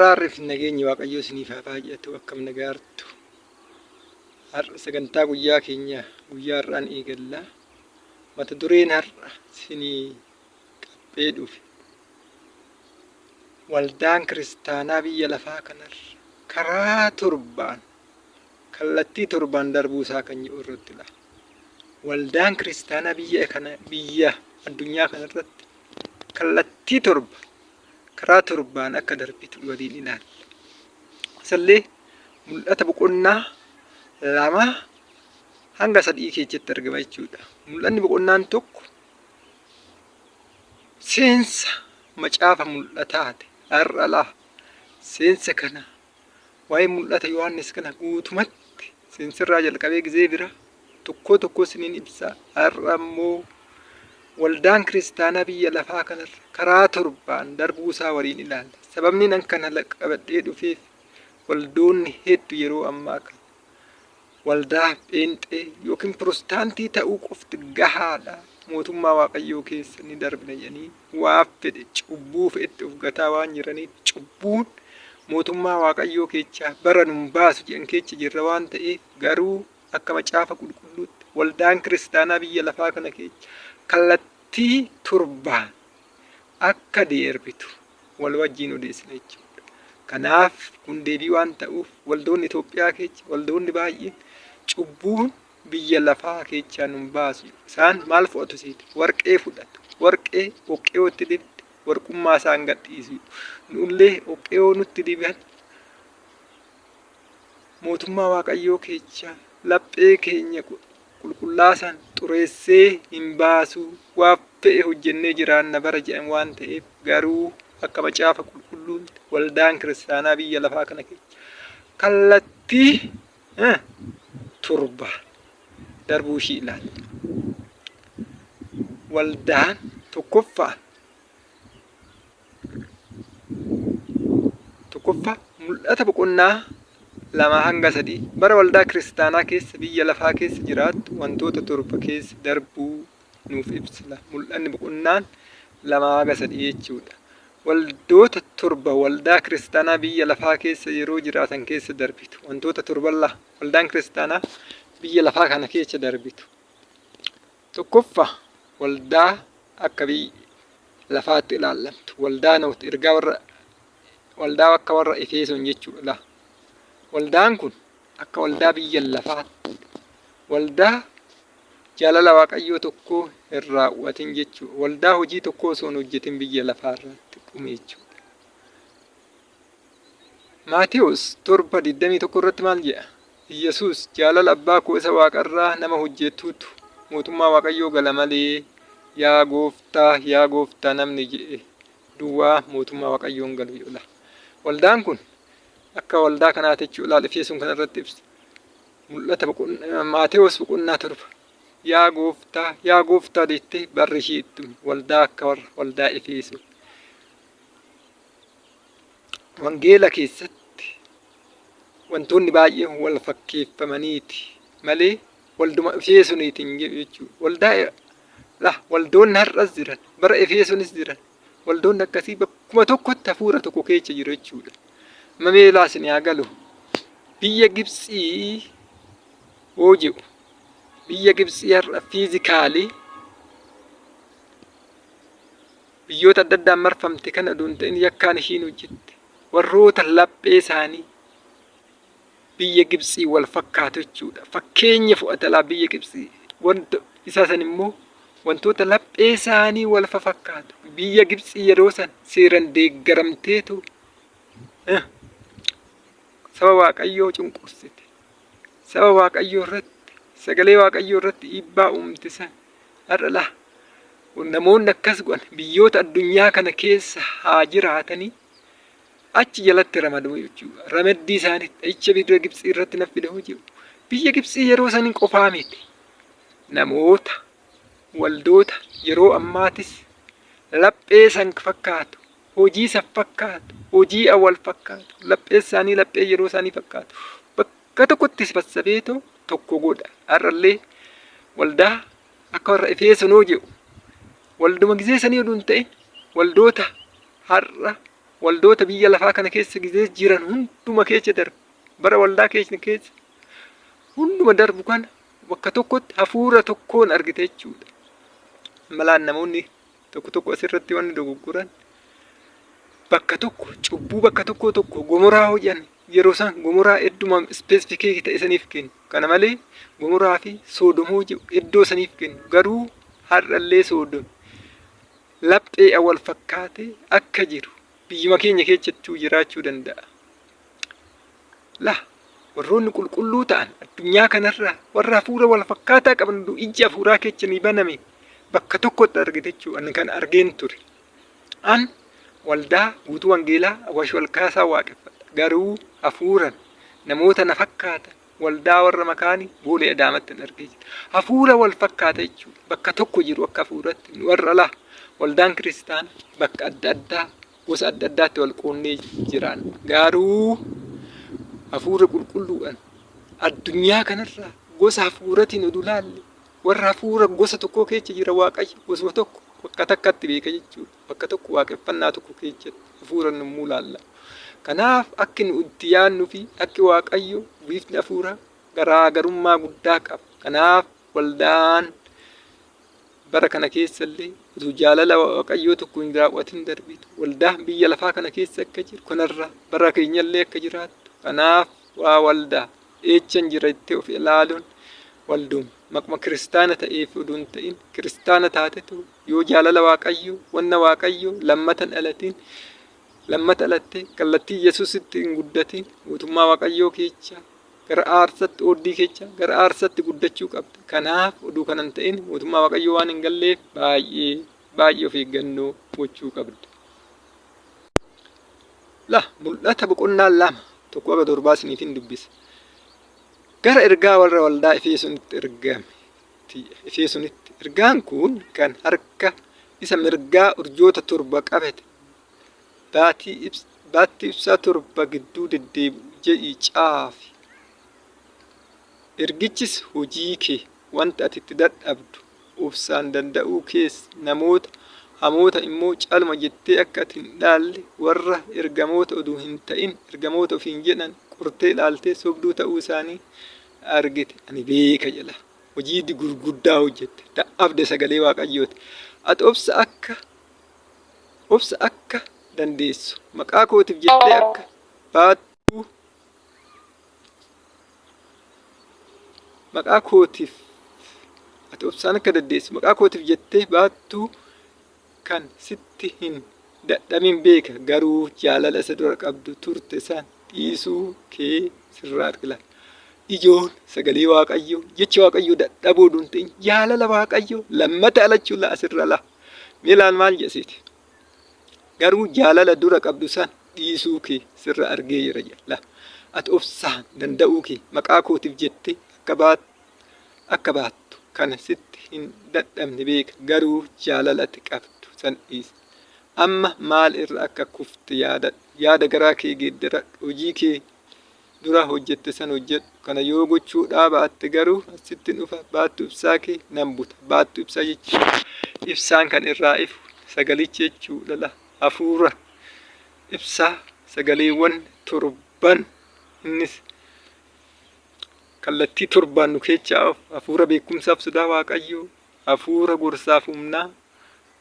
Araarri fi nageenyi Waaqayyoo isiniif haa baay'atu. Akkam nagaartu? Har'a sagantaa guyyaa keenya guyyaa har'aan eegalla. Mata dureen har'a isinii qaphee dhufe waldaan kiristaanaa biyya lafaa kanarra karaa torbaan kallattii torbaan darbuu isaa kan jedhu irratti ilaalla. Waldaan kiristaanaa biyya kana biyya addunyaa kanarratti kallattii torba karaa torbaan akka darbitu waliin ilaalla. Isallee Mul'ata boqonnaa 2 hanga 3 keessatti argama jechuudha. Mul'anni boqonnaan tokko seensa macaafa mul'ataati. Har'a laa seensa kana waa'ee mul'ata Yohaannis kana guutumatti seensarraa jalqabee gizee bira tokkoo tokkoo isiniin ibsa. Har'a immoo waldaan kiristaanaa biyya lafaa kanarra karaa torbaan darbuu isaa waliin ilaalla. Sababni nan kana qabadhee dhufeef waldoonni heddu yeroo ammaa kana waldaa pheenxee yookiin pirostaantii ta'uu qofti gahaadha. Mootummaa Waaqayyoo keessa ni darbina jedhanii waa fedhe cubbuu fe'etti of gataa waan jiraniif cubbuun mootummaa Waaqayyoo keechaa bara nun baasu jedhan keessa jirra waan ta'eef garuu akka macaafa qulqulluutti waldaan kiristaanaa biyya lafaa kana keessa kallattii torbaan akka deerbitu wal wajjiin odeessina jechuudha. Kanaaf kun deebii waan ta'uuf waldoonni Itoophiyaa keessa waldoonni baay'een cubbuun biyya lafaa keechaa nun baasu. Isaan maal fudhatu seete? Warqee fudhatu. Warqee oqqeewoo itti dibde warqummaa isaan gadhiisu. Nullee oqqeewoo nutti diban mootummaa Waaqayyoo keechaa laphee keenya qulqullaa san xureessee hin baasu. Waa fe'e hojjennee jiraanna bara jedhan waan ta'eef garuu akka macaafa qulqulluutti waldaan kiristaanaa biyya lafaa kana keessa kallattii torbaan darbuu ishii ilaalla. Waldaan tokkoffaan Tokkoffaa, Mul'ata boqonnaa 2-3 bara waldaa kiristaanaa keessa biyya lafaa keessa jiraattu wantoota torba keessa darbuu nuuf ibsa. Mul'anni boqonnaan 2-3 jechuudha. Waldoota torba waldaa kiristaanaa biyya lafaa keessa yeroo jiraatan keessa darbitu. Wantoota torban waldaan kiristaanaa biyya lafaa kana keessa darbitu. Tokkoffaa, waldaa akka biyya lafaatti ilaallamtu. Waldaa nooti ergaa warra waldaa akka warra Efesoon jechuudha. Laa. Waldaan kun akka waldaa biyya lafaatti waldaa jaalala Waaqayyoo tokkoo hin raawwatin jechuudha. Waldaa hojii tokkoo osoo hin hojjetin biyya lafaa irratti dhume jechuudha. Maatewos 7:21 irratti maal jedha? Iyyasuus, Jaalala Abbaa koo isa waaqarraa nama hojjetutu mootummaa Waaqayyoo gala malee, yaa Gooftaa, yaa Gooftaa namni jedhe duwwaa mootummaa Waaqayyoo hin galu jedha. Waldaan kun akka waldaa kanaati jechuudha. Laal Efesoon kana irratti ibsa. Mul'ata Maatewos boqonnaa 7. Yaa Gooftaa, yaa Gooftaa jettee barri ishii itti waldaa akka warra waldaa Efesoon. Wangeela keessatti wantoonni baay'een wal fakkeeffamaniiti malee walduma Efeesoniiti hin jedhu jechuudha. Waldaa la waldoonni har'as jiran bara Efeesonis jiran waldoonni akkasii bakkuma tokkotti hafuura tokko keessa jiru jechuudha. Amma mee ilaa isin haa galu. Biyya Gibtsii hoo jedhu biyya Gibtsii har'a fiizikaalii biyyoota adda addaan marfamte kana odoo hin ta'in yakkaan ishiin hojjette warroota laphee isaanii biyya Gibtsii wal fakkaatu jechuudha. Fakkeenya fudhata laa biyya Gibtsii wanta isaa san immoo wantoota laphee isaanii wal fafakkaatu biyya Gibtsii yeroo san seeran deeggaramteetu saba Waaqayyoo cunqursite. Saba Waaqayyoo irratti sagalee Waaqayyoo irratti dhiibbaa uumte san har'a laa Namoonni akkas godhan biyyoota addunyaa kana keessa haa jiraatanii achi jalatti ramadamu jechuudha. Ramaddii isaanii dha'icha biyya Gibxii irratti na fida hojii. Biyya Gibxii yeroo sanii qofaa miti. Namoota waldoota yeroo ammaatis laphee san fakkaatu, hojii san fakkaatu, hojii awwal fakkaatu, laphee isaanii laphee yeroo isaanii fakkaatu. Bakka tokkotti sassabeetoo tokko godha. Har'allee waldaa akka warra Efeesonoo jedhu walduma gizee sanii oduu hin ta'in waldoota har'a Waldoota biyya lafaa kana keessa gizee jiran hunduma keessa darbu. Bara waldaa keessa keessa hunduma darbu kana bakka tokkotti hafuura tokkoon argite jechuudha. Malaan namoonni tokko tokko asirratti wanni dogoggoran bakka tokko cubbuu bakka tokko tokko Gomoraa hojjan yeroo isaan Gomoraa idduma ispeesifikii ta'e saniif kennu. Kana malee Gomoraa fi Soodomoo jedhu iddoo saniif kennu. Garuu har'allee Soodom laphee wal fakkaatee akka jiru biyyuma keenya keessattuu jiraachuu danda'a. La warroonni qulqulluu ta'an addunyaa kanarraa warra hafuura wal fakkaataa qaban hunduu ijji hafuuraa keessa ni baname bakka tokkotti argite jechuudha. Ani kan argeen ture. An waldaa guutuu wangeelaa Awaash Walkaasaa waaqeffadha. Garuu hafuuran namoota na fakkaatan waldaa warra makaanii Boolee Adaamatti hin argee jira. Hafuura wal fakkaata jechuudha. Bakka tokko jiru akka hafuuratti warra laa waldaan kiristaana bakka adda addaa gosa adda addaatti wal qoonnee jiraan. Garuu hafuura qulqulluudhaan addunyaa kanarraa gosa hafuuratiin oduu laalle warra hafuura gosa tokkoo keessa jira Waaqayyo gosuma tokko bakka takkatti beeka jechuudha. Bakka tokko waaqeffannaa tokko keessatti hafuura yommuu laalla. Kanaaf akki nu itti yaadnu fi akki Waaqayyo bifni hafuuraa garaagarummaa guddaa qaba. Kanaaf waldaan bara kana keessa illee utuu jaalala Waaqayyoo tokko hin raawwatin darbitu waldaa biyya lafaa kana keessa akka jiru kanarra bara keenya illee akka jiraattu. Kanaaf waa waldaa eechan jira jettee of ilaaluun walduum maquma kiristaana ta'eef oduu hin ta'in kiristaana taatetu yoo jaalala Waaqayyoo wanna Waaqayyoo lammata hin dhalatin lammata dhalattee kallattii Yesuusitti hin guddatin mootummaa Waaqayyoo keessa gara aarsatti ooddii keessa gara aarsatti guddachuu qabda. Kanaaf oduu kana hin ta'in mootummaa Waaqayyoo waan hin galleef baay'ee baay'ee of eeggannoo gochuu qabda. La mul'ata boqonnaa 2 tokko haga torbaa isiniif hin dubbisa. Gara ergaa warra waldaa Efesoonitti ergame. Efesoonitti ergaan kun kan harka isa mirgaa urjoota torba qabate baattii ibsaa torba gidduu deddeebi'u jedhii caafi. Ergichis hojii kee wanta ati itti dadhabdu obsaan danda'uu kees namoota hamoota immoo caluma jettee akka ati hin ilaalle warra ergamoota oduu hin ta'in ergamoota ofiin jedhan qortee ilaaltee sobduu ta'uu isaanii argite ani beeka jedha. Hojii gurguddaa hojjette dadhabde sagalee Waaqayyooti. Ati obsa akka obsa akka dandeessu maqaa kootiif jettee akka baattuu maqaa kootiif ati obsaan akka dandeessu maqaa kootiif jettee baattuu kan sitti hin dadhabin beeka garuu jaalala isa dura qabdu turte san dhiisuu kee sirraa argila. Ijoon sagalee Waaqayyoo jecha Waaqayyoo dadhaboo oduu hin ta'in jaalala Waaqayyoo lammata alachuu la asirra la. Mee laal maal jedhasiiti. Garuu jaalala dura qabdu san dhiisuu kee sirra argee jira jedha. La ati obsaan danda'uu kee maqaa kootiif jettee akka baattu akka baattu kana sitti hin dadhabne beeka garuu jaalala ati qabdu san dhiisi. Amma maal irra akka kufte yaadadhu. Yaada garaa kee geeddaradhu. Hojii kee dura hojjette san hojjedhu. Kana yoo gochuu dhaabaatte garuu sittin dhufa baattuu ibsaa kee nan buta. Baattuu ibsaa jechuun ibsaan kan irraa ifu sagalichi jechuudha la hafuura ibsaa sagaleewwan torban innis kallattii torbaan nu keechaa of hafuura beekumsaaf sodaa Waaqayyoo, hafuura gorsaaf humnaa,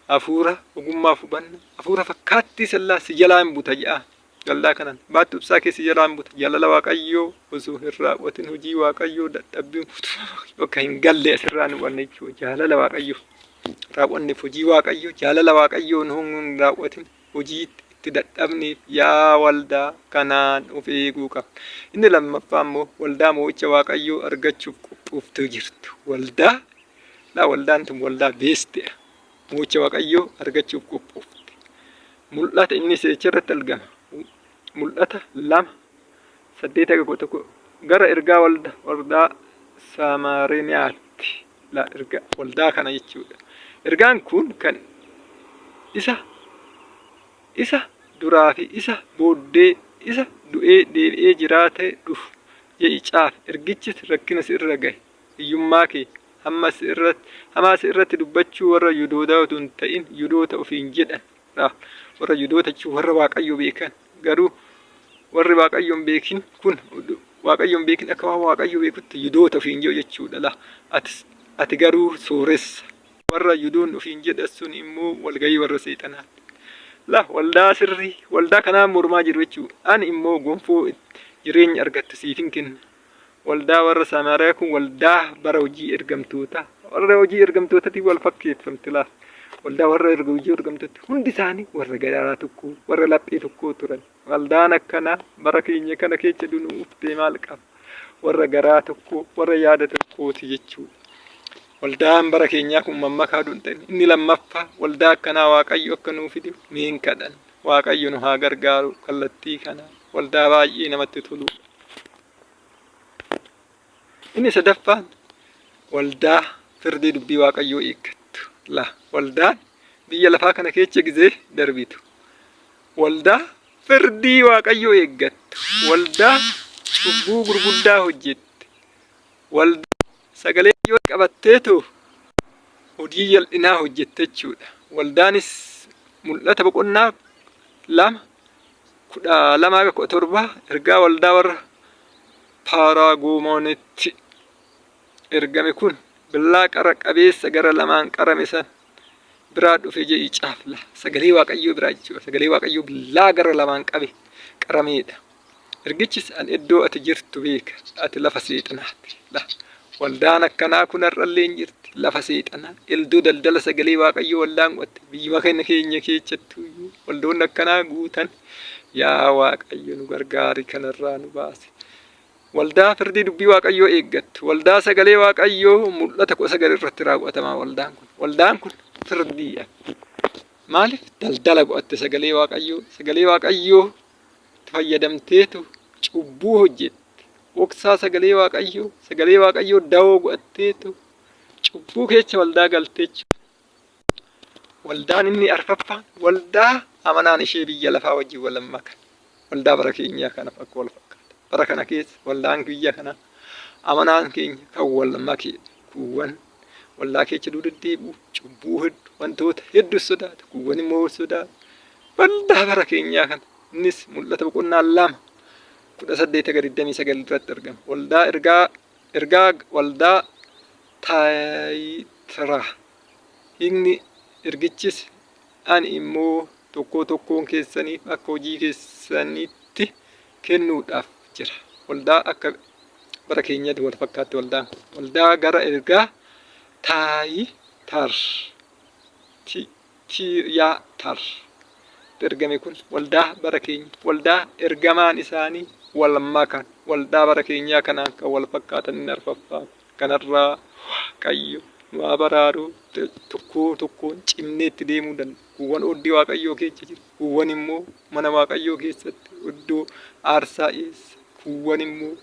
hafuura ogummaaf hubanna, hafuura fakkaattii sallaa si jalaa hin buta jedha. Waldaa kanaan baattu ibsaa kee si jalaa hin buta. Jaalala Waaqayyoo osoo hin raawwatin hojii Waaqayyoo dadhabbiin akka hin galle asirraa nu hubanna jechuudha. Jaalala Waaqayyoo raawwanneef hojii Waaqayyoo jaalala Waaqayyoo nu hin raawwatin hojii itti dadhabneef yaa waldaa kanaan of eeguu qabna. Inni lammaffaa immoo waldaa moo'icha Waaqayyoo argachuuf qophooftee jirtu. Waldaa laa waldaan tun waldaa beeste'a. Moo'icha Waaqayyoo argachuuf qophoofte. Mul'ata inni seecha irratti argama. Mul'ata 2 8 haga 11 gara ergaa walda waldaa Samaariyaatti la erga waldaa kana jechuudha. Ergaan kun kan isa isa duraa fi isa booddee isa du'ee deebi'ee jiraatee dhufu jedhi caafi. Ergichis rakkina si irra gahe, hiyyummaa kee, hamma si irratti hamaa si irratti dubbachuu warra Yudootaa utuu hin ta'in Yudoota ofiin jedhan dha. Warra Yihudoota jechuun warra Waaqayyo beekan. Garuu warri Waaqayyo hin beekin kun Waaqayyo hin beekin akka waan Waaqayyo beekutti Yihudoota ofiin jedhu jechuudha. La ati garuu sooressa. Warra Yihudoonni ofiin jedhan sun immoo walgahii warra seexanaati. La waldaa sirrii waldaa kanaan mormaa jiru jechuudha. Ani immoo gonfoo jireenya argattu siifin kenna. Waldaa warra Samaariyaa kun waldaa bara hojii ergamtootaa. Warra hojii ergamtootaatiin wal fakkeeffamti laal. Waldaa warra erga hojii ergamtooti hundi isaanii warra garaa tokkoo, warra laphee tokkoo turan. Waldaan akkanaa bara keenya kana keessa dunuu uftee maal qaba? Warra garaa tokkoo, warra yaada tokkooti jechuudha. Waldaan bara keenyaa kun mammakaa duun ta'in. Inni lammaffaa waldaa akkanaa Waaqayyo akka nuu fidu ni kadhanna. Waaqayyo nu haa gargaaru kallattii kanaan. Waldaa baay'ee namatti toludha. Inni sadaffaan waldaa firdii dubbii Waaqayyoo eeggattu. La waldaan biyya lafaa kana keessa gizee darbitu. Waldaa firdii Waaqayyoo eeggattu. Waldaa cubbuu gurguddaa hojjette. Waldaa sagalee yoo qabatteetu hojii jal'inaa hojjette jechuudha. Waldaanis mul'ata boqonnaa 2 12 haga 17 ergaa waldaa warra Paaraagomoonitti ergame kun billaa qara qabeessa gara lamaan qarame san biraa dhufe jedhi caafla. Sagalee Waaqayyoo biraa jechuudha. Sagalee Waaqayyoo billaa gara lamaan qabe qarameedha. Ergichis an iddoo ati jirtu beeka. Ati lafa seexanaati. La waldaan akkanaa kun har'allee hin jirti. Lafa seexanaa. Iddoo daldala sagalee Waaqayyoo waldaan qotte. Biyyuma keenya keenya keessattuu iyyuu waldoonni akkanaa guutan. Yaa Waaqayyo nu gargaari kanarraa nu baasi. Waldaa firdii dubbii Waaqayyoo eeggattu. Waldaa sagalee Waaqayyoo mul'ata 19 irratti raawwatamaa waldaan kun. Waldaan kun firdiidha. Maaliif daldala go'atte sagalee Waaqayyoo? Sagalee Waaqayyoo fayyadamteetu cubbuu hojjette. Dhoksaa sagalee Waaqayyoo, sagalee Waaqayyoo dawoo godhatteetu cubbuu keessa waldaa galte jechuudha. Waldaan inni arfaffaan waldaa amanaan ishee biyya lafaa wajjin wal makan. Waldaa bara keenyaa kana akka wal fakkaata. Bara kana keessa waldaan biyya kanaa amanaan keenya kan wal makeedha. Kuuwwan waldaa keessa deddeebi'u cubbuu hedduu wantoota hedduu sodaata. Kuuwwan immoo sodaata. Waldaa bara keenyaa kana innis mul'ata boqonnaa 2 18 haga 29 irratti argama. Waldaa ergaa ergaa waldaa Taayitiraa. Hiikni ergichis ani immoo tokkoo tokkoon keessaniif akka hojii keessaniitti kennuudhaaf jira. Waldaa akka bara keenyaatti wal fakkaatti waldaan kun. Waldaa gara ergaa Taayitar Tiyaatar ergame kun waldaa bara keenya waldaa ergamaan isaanii wal makan waldaa bara keenyaa kanaan kan wal fakkaatan inni arfaffaa kanarraa Waaqayyo nu haa baraaru. Tokkoo tokkoon cimnee itti deemuu danda'a. Kuuwwan oddii Waaqayyoo keessa jira. Kuuwwan immoo mana Waaqayyoo keessatti iddoo aarsaa dhiyeessa. Kuuwwan immoo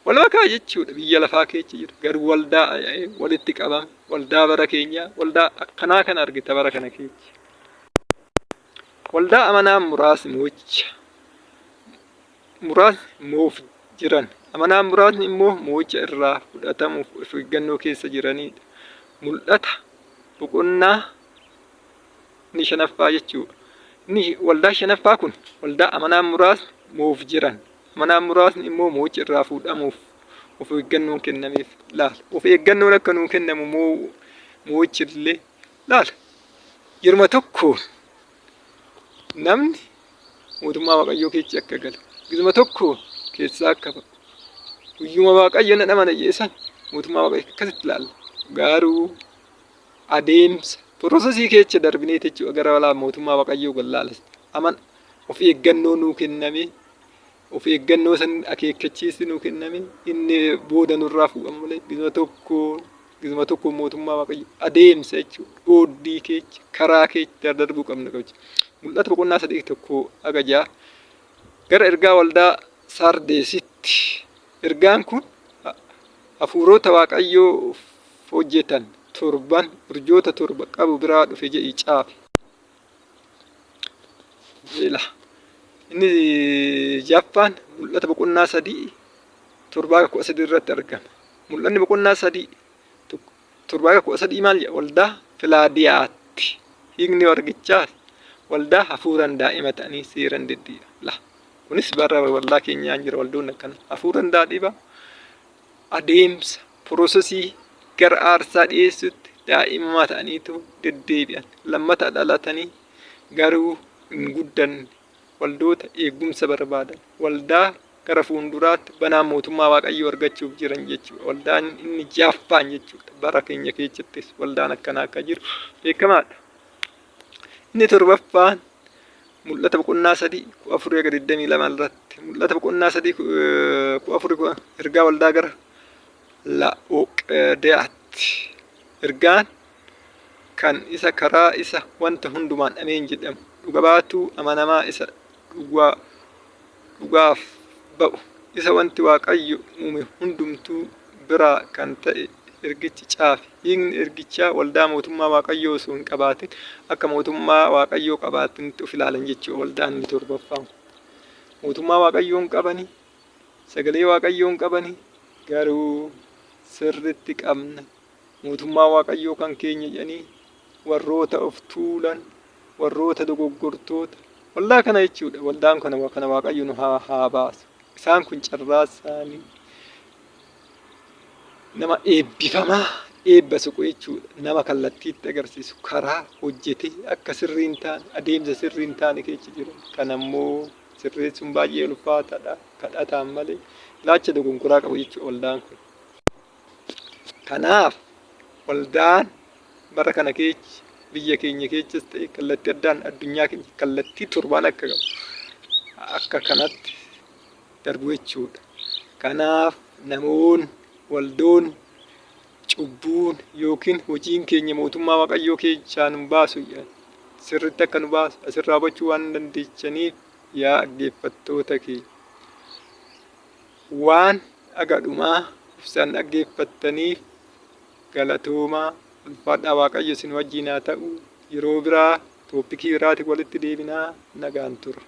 wal makaa jechuudha biyya lafaa keessa jira. Garuu waldaa walitti qabame waldaa bara keenyaa waldaa akkanaa kana argita bara kana keessa. Waldaa amanaa muraasni mo'icha muraasni moof jiran. Amanaan muraasni immoo mo'icha irraa fudhatamuuf of eeggannoo keessa jiranidha. Mul'ata boqonnaa inni shanaffaa jechuudha. Inni waldaa shanaffaa kun waldaa amanaan muraasni moof jiran. Amanaan muraasni immoo mo'icha irraa fuudhamuuf of eeggannoon kennameef. Laal of eeggannoon akka nuu kennamu mo'ichi illee laal yeruma tokkoon namni mootummaa Waaqayyoo keessa akka galu gizuma tokko keessaa akka ba'u guyyuma Waaqayyo na dhamana jedhe san mootummaa Waaqayyoo akkasitti ilaalla. Garuu adeemsa porosesii keessa darbinee jechuudha gara balaa mootummaa Waaqayyoo gallaala. Aman of eeggannoo nuu kenname of eeggannoo san akeekkachiisni nuu kenname inni booda nurraa fuudhamu malee gizuma tokko Gizuma tokko mootummaa Waaqayyo adeemsa jechuudha. Ooddii keessa karaa keessa darbuu qabna qabdi. Mul'ata boqonnaa 3 1 haga 6 gara ergaa waldaa Saardeesitti ergaan kun hafuurota Waaqayyoo hojjetan torban urjoota torba qabu biraa dhufe jedhi caafi. Ila. Inni jaffaan mul'ata boqonnaa 3 7 haga 13 irratti argama. Mul'anni boqonnaa 3 7 haga 13 maal jedha? Waldaa Filaadiyaatti. Hiikni wargichaas Waldaa hafuuraan daa'ima ta'anii seeran deddeebi'an. La. Kunis bara waldaa keenyaan jira waldoonni akkana. Hafuuraan daadhiba adeemsa porosesii gara aarsaa dhiyeessutti daa'imummaa ta'aniitu deddeebi'an. Lammata dhalatanii garuu hin guddanne. Waldoota eegumsa barbaadan. Waldaa gara fuulduraatti banaa mootummaa Waaqayyoo argachuuf jiran jechuudha. Waldaan inni jaaffaan jechuudha. Bara keenya keessattis waldaan akkanaa akka jiru beekamaadha. Inni torbaffaan Mul'ata boqonnaa 3 14 haga 22 irratti Mul'ata boqonnaa 3 14 ergaa waldaa gara Laa'oqedeyaatti ergaan kan isa karaa isa wanta hundumaan ameen jedhamu dhuga baatuu amanamaa isa dhugaa dhugaaf ba'u isa wanti Waaqayyo uume hundumtuu biraa kan ta'e ergichi caafi. Hiikni ergichaa waldaa mootummaa Waaqayyoo osoo hin qabaatin akka mootummaa Waaqayyoo qabaatanitti of ilaalan jechuudha waldaan inni torbaffaan kun. Mootummaa Waaqayyoo hin qabani, sagalee Waaqayyoo hin qabani, garuu sirritti qabna. Mootummaa Waaqayyoo kan keenya jedhanii warroota of tuulan, warroota dogoggortoota, waldaa kana jechuudha. Waldaan kana kana Waaqayyo nu haa haa baasu. Isaan kun carraa isaanii nama eebbifamaa eebba suqu jechuudha. Nama kallattiitti agarsiisu karaa hojjetee akka sirrii hin taane adeemsa sirrii hin taane keessa jiran. Kana immoo sirreessuun baay'ee ulfaataadha. Kadhataan malee ilaalcha dogongoraa qabu jechuudha waldaan kun. Kanaaf waldaan bara kana keessa biyya keenya keessas ta'e kallattii addaan addunyaa keenya kallattii torbaan akka qabu akka kanatti darbu jechuudha. Kanaaf namoonni waldoonni cubbuun yookiin hojiin keenya mootummaa Waaqayyoo keessaa nu baasu jedhan sirriitti akka nu baasu asirraa hubachuu waan dandeechaniif yaa dhaggeeffattoota keenya waan haga dhumaa ibsaan dhaggeeffattaniif galatoomaa ulfaadhaa Waaqayyo isin wajjin haa ta'u yeroo biraa tooppikii biraatiin walitti deebinaa nagaan tura.